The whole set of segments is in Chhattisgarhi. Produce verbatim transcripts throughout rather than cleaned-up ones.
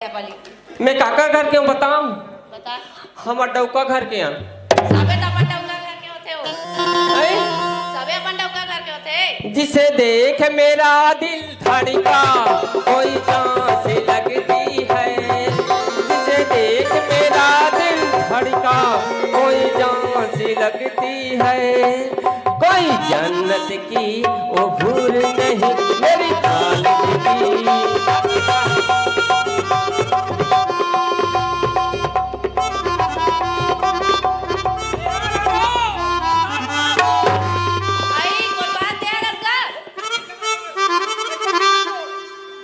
वाली। मैं काकर घर के हूँ बताऊँ? बता। हमर डौका घर के हूँ। सबे तो अपन डौका घर के होथे हो। हैं? सबे अपन डौका घर के होथे। जिसे देख मेरा दिल धड़का, कोई सांस लगती है। जिसे देख मेरा दिल धड़का, कोई सांस लगती है। कोई जन्नत की वो भूल नहीं मेरी कालम की। आई, कोई बात है रसगल?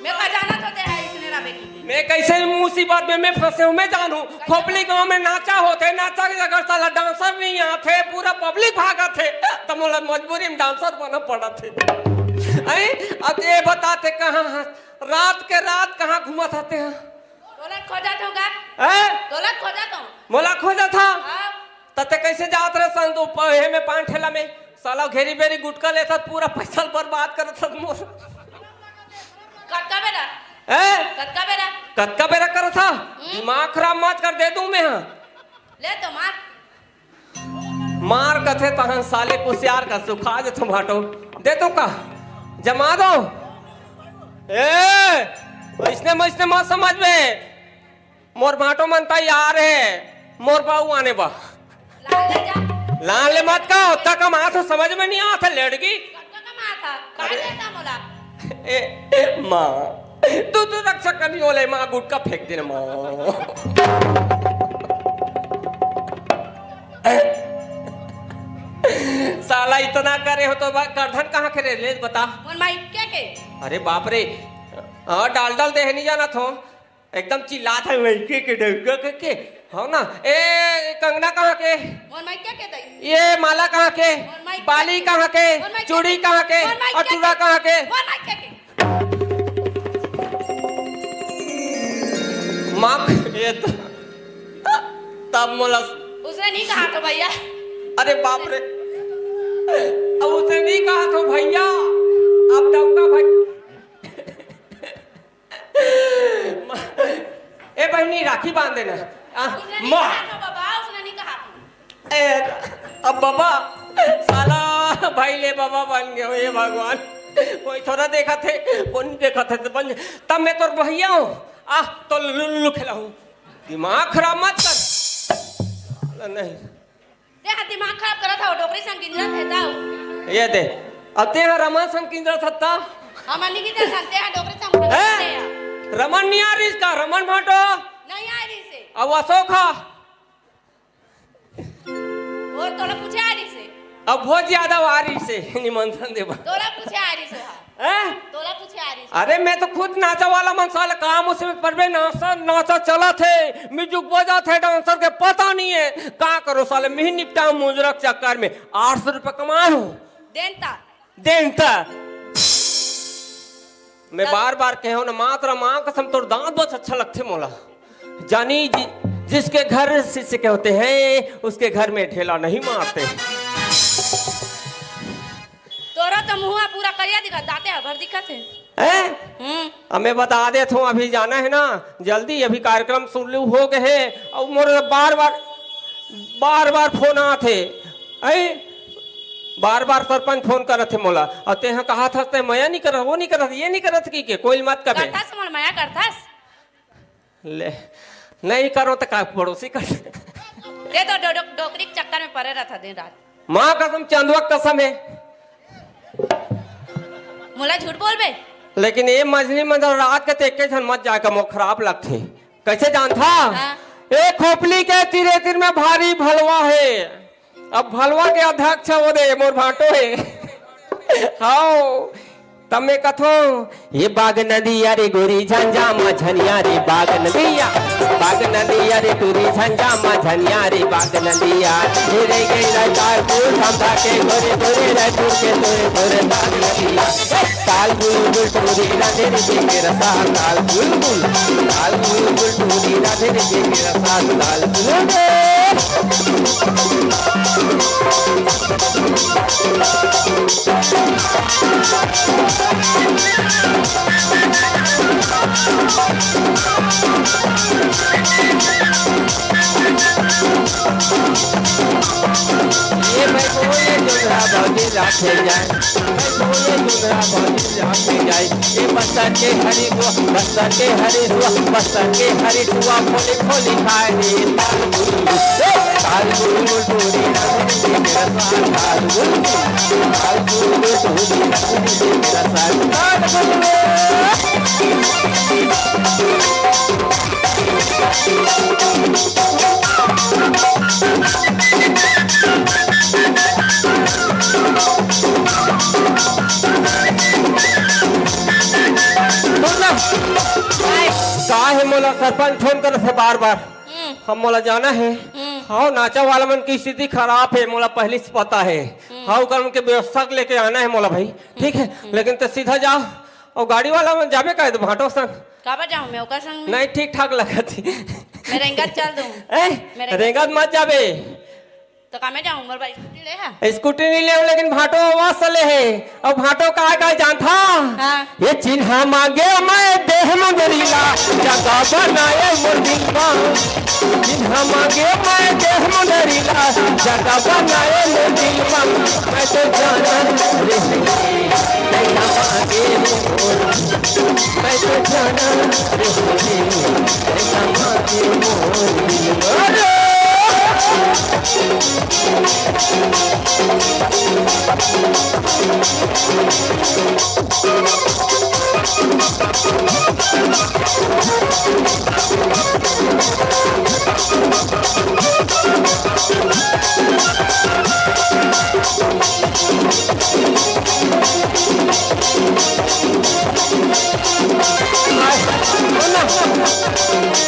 मैं का जानत होते है इसने ना बेटी। मैं कैसे मुसीबत में मैं फंसे हूँ, मैं जानू। खोपली गांव में नाचा होते, नाचा के जगह साला डांसर नहीं आते, पूरा पब्लिक भागत है, तो मोला मजबूरी में डांसर बना पड़त है। हैं? अब ये बताते कहाँ हैं? रात के रात कहाँ घूमत आते हैं? तोला खोजत होगा। हैं? तोला खोजत हो। मोला खोजत था? हाँ। तते कैसे जात रहे सन दो पहे में पान ठेला में? साला घेरी बेरी गुटखा लेथस, पूरा पैसा बर्बाद करथस मोर। कतका बेरा? हैं? कतका बेरा? कतका बेरा करथस? हम्म? दिमाग खराब मत कर, दे दूं मैं, हाँ। ले तो मार। मार कथे तहन साले कुसियार का सुखा दे तुम हटो। दे दूं का? जमा दो। ए, वैसने वैसने मत समझ में। मोर भांटो मन तैयार हे, मोर बहू आने बा। लान ले जा। लान ले मत का, ओतका कमात हो, समझ में नहीं आत हे, लड़की। कतका कमात हा? का अरे। देता मोला? ए, ए, माँ, तू तो रक्षा करनी वाले माँ, गुटखा फेंक देना माँ। साला इतना करे हो तो बा-, करधन कहाँ के रे, ले बता। मोर माई के के? अरे बाप रे, हाँ, डाल डाल दे है, नहीं जाना थो। एकदम चिल्लात हे, "वही के, के डौका के, के?" हो ना? ए, कंगना कहाँ के? मोर माई के के दई? ये माला कहाँ के? मोर माई के बाली के? कहाँ के? मोर माई के चूड़ी के? कहाँ के? मोर माई और के चूड़ा के? कहाँ के? मोर माई के के? माँ, ये तो, तब मोला उसने नहीं कहा था भैया। अरे बाप रे, अब उसने नहीं कहा था भैया, अब डौका भाई। ए बहिनी, राखी बांध देना। आ, उसने नहीं माँ। कहा था बाबा, उसने नहीं कहा था। ए, अब बाबा, साला भाई ले बाबा बन गए हो, हे भगवान। कोई थोड़ा देखा थे, कोई नहीं देखा थे, तो बन, तब मैं तोर भैया हूँ। आ, तो लुल्लू खेला हूँ। दिमाग खराब मत कर। साला नहीं। तेहा दिमाग खराब करत हव, डोकरी संग किंजरत हे तव। ये दे। अब तेहा रमन संग किंजरत हस त? हमन नहीं किंजरत हन, तेहा डोकरी संग हैं? किंजरत हे। रमन नहीं आ रहिस का? रमन भांटो? नहीं आ रहिस हे। अब अशोक हा? वो तोला पूछे आ रहिस हे। अब भोज यादव आ रहिस हे, निमंत्रण देबा। तोला पूछे आ रहिस हे हा। हैं? तोला पूछे आ रहिस। अरे, मैं तो खुद नाचा वाला मन, साले काम उसे में परबे, नाचा, नाचा चलत हे, music बजत हे, dancer के पता नहीं हे। का करो साले, मिही निपटाओ मुजरा के चक्कर में आठ सौ रुपया कमाए हो। देन ता। देन ता। मैं तब बार-बार कहे हो ना, मात्र माँ कसम, तोर दांत बस अच्छा लगथे मोला। जानी जि-, जिसके घर शिष्य के होते हैं, उसके घर में ढेला नहीं मारते। तोरो तो मुंह पूरा करिया दिखत, दांते ह भर दिखत हे। हैं? हम्म। अब मैं बता देत हूँ, अभी जाना है ना, जल्दी, अभी कार्यक्रम शुरू हो गए है, और मोर बार बार, बार बार फोन आत हे, हैं? बार बार सरपंच फोन करत हे मोला, और तेहा कहा था, ते मया नहीं करत, वो नहीं करत, ये नहीं करत की के, कोई मत कबे। करथस मोर मया करथस। ले, नहीं करो तो का पड़ोसी कर। ते तो डो-, डो-, डोकरी के चक्कर में परे रहता दिन रात। माँ कसम, चंदवा कसम हे। मोला झूठ बोलबे? लेकिन ये मजली मंजल रात के ते एके झन मत जाए का, मोर खराब लगथे। कैसे जानथा? हाँ। ए खोपली के तीरे तीर में भारी भलवा हे। अब भलवा के अध्यक्ष वो दे, मोर भांटो हे। हाओ, तब मैं कथो, ये बाग नदिया रे गोरी झंझा मझनिया रे बाग नदिया, बाग नदिया रे टूरी झंझा मझनिया रे बाग नदिया, रे गई रायतारपुर धमधा के गोरी गोरी रायपुर के तोरे तोरे बाग नदिया। ताल बुलबुल टूरी राधे रे के रसा ताल बुलबुल, ताल बुलबुल टूरी राधे रे के रसा ताल बुलबुल। ये भाई बोले जोधरा भौजी लाखे जाए, भाई बोले जोधरा भौजी लाखे जाए। ये बस्तर के हरी हुआ, बस्तर के हरी हुआ, बस्तर के हरी हुआ, खोली खोली खाए रे। ताल गुल गुल, ए, ताल गुल गुल डोरी रंग दे मेरा साथ, ताल गुल गुल, ताल गुल गुल डोरी रंग दे मेरा साथ, ताल गुल गुल। सुन ना, का हे मोला सरपंच फोन करत हे बार बार। हम्म। हम मोला जाना हे। हम्म। हाँ, नाचा वाला मन के स्थिति खराब हे, मोला पहली से पता हे। हम्म। हाँ, ओकर मन के व्यवस्था लेके आना हे मोला भाई, ठीक हे? हम्म। लेकिन ते सीधा जा, अउ गाड़ी वाला मन जाबे का हे तो भांटो संग। काबर जाऊं मैं ओकर संग में? नहीं, ठीक ठाक लगत हे। मैं रेंगत चल दूं। ए, मैं रेंगत रेंगत मत जाबे। तो का मैं जाऊं? मोर बाई स्कूटी ले हे। स्कूटी नहीं ले, लेकिन भांटो आवाज से ले हे। अउ भांटो का का जानथा? हाँ। ये चिन्हा मांगे मैं देह मुंदरीला, जगह बनाए मोर दिलवा। चिन्हा मांगे मैं देह मुंदरीला, जगह बनाए मोर दिलवा। मैं तो जाना रे, मैं तो जाना रे,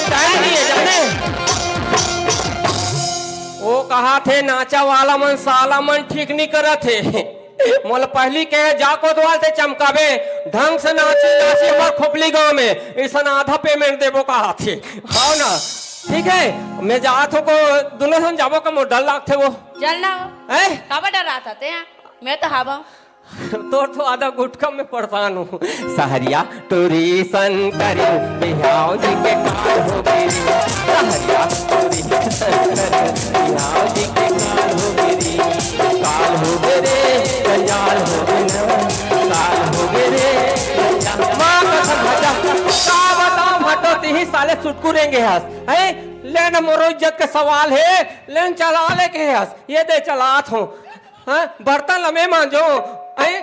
टाइम नहीं हे, जाने। वो कहा थे, नाचा वाला मन, साला मन ठीक नहीं करत हे। मोला पहली कहे, जा कोतवाल ते चमकाबे, ढंग से नाची, नाची हमर खोपली गांव में, इसन आधा पेमेंट देबो कहा थे। हाँ ना, ठीक हे, मैं जात हों को, दुनों झन जाबो का मोर डर लागथे वो। चल ना हो। हैं? काबर डरात हस तें? मैं तो हावं। तोर तो आधा गुटखा में परेशान हों। सहरिया टूरी सन करी बिहाव जी के काल हो गे रे। सहरिया टूरी सन करी बिहाव जी के काल हो गे रे। काल हो गे रे, कंगाल हो गे ना, काल हो गे रे, कंगाल। माँ कसम भजा, का बताओं भट्टो, तिही साले सुटकू रेंगे हस। हैं? ले न मोरो इज्जत के सवाल हे, ले न चला ले के हस। ये दे चलात हों। हाँ, बर्तन ल मैं मांजों, हैं?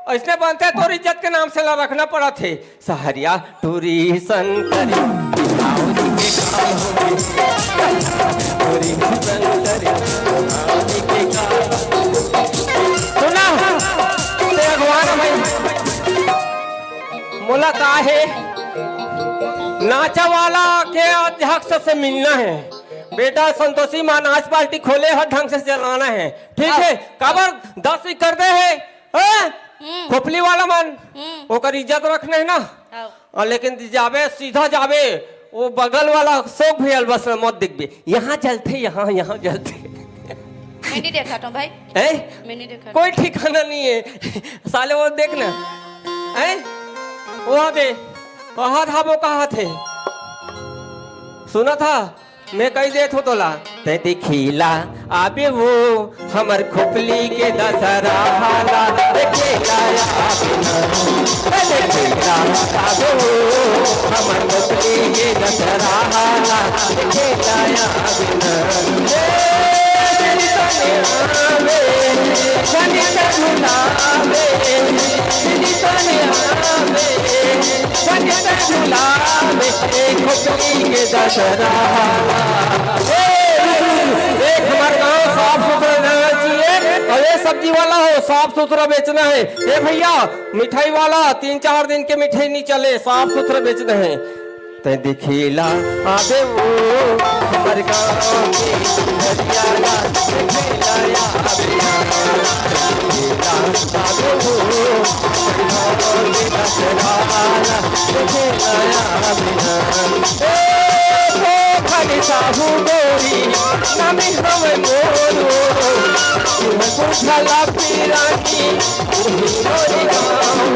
अइसने बनथे तोर इज्जत के नाम से ला रखना पड़त हे। सहरिया टूरी सन करी, बिहाव जी के काल हो गे। टूरी सन करी, बिहाव जी के काल। सुना, ते अगवान भाई, मोला का हे, नाचा वाला के अध्यक्ष से मिलना हे। बेटा संतोषी माँ नाच पार्टी खोले हे, ढंग से चलाना हे, ठीक हे? काबर दस ही कर दे हे, हैं? हम्म। खोपली वाला मन, हम्म। ओकर इज्जत रखना हे ना। हाँ। अउ लेकिन जाबे, सीधा जाबे, वो बगल वाला अशोक भैया ल बस मत देखबे, यहाँ जलथे, यहाँ, यहाँ जलथे। मैं नहीं देखा तो भाई। हैं? मैं नहीं देखा। कोई ठिकाना नहीं हे। साले वो देख ना। हैं? वो दे। वहाँ था वो कहा थे। सुना था? मैं कही देत हों तोला। ते दिखिला आबे वो हमर खोपली के दशहरा हाला। देखेला आबे ना। ते दिखिला आबे वो हमर खोपली के दशहरा हाला। देखेला आबे ना। ए, दिल तने आवे, दिल तने आवे, दिल तने आवे। संग संग झुलावे, ए खोपली के दशहरा। ए, रुक, रुक, रुक। देख, हमार गांव साफ सुथरा रहना चाहिए। अउ ये सब्जी वाला हो, साफ सुथरा बेचना हे। ए भैया, मिठाई वाला, तीन चार दिन के मिठाई नहीं चले, साफ सुथरा बेचना हे। ते दिखिला आबे वो हमर गांव के हरियाला, दिखिला आबे ना। दिखिला आबे वो हमर गांव के दशहरा वाला, दिखिला आबे ना। ए, ओ खाली साहू गोरी, नामी हवे मोरो, तुम बुझला पिरानी, तुम मोरी गाँव,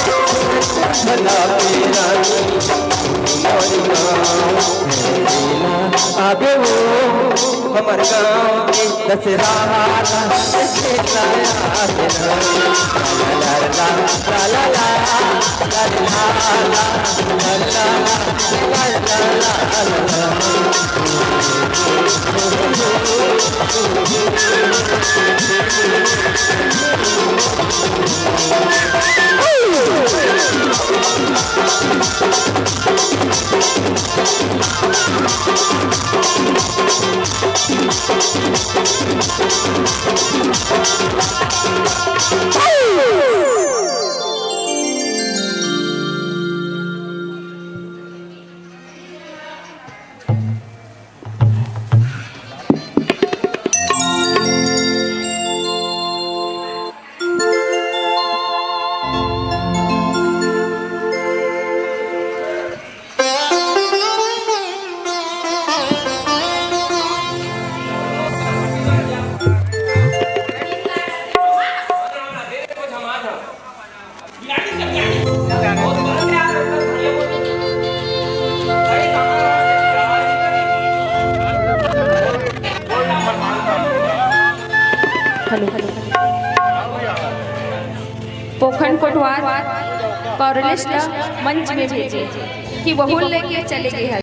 तुम बुझला पिरानी, तुम मोरी गाँव। गाँव में दशहरा वाला हेलो, हेलो। पोखन कोटवार कॉरलेस ला मंच में भेजे कि वहू लेके चले गए हैं।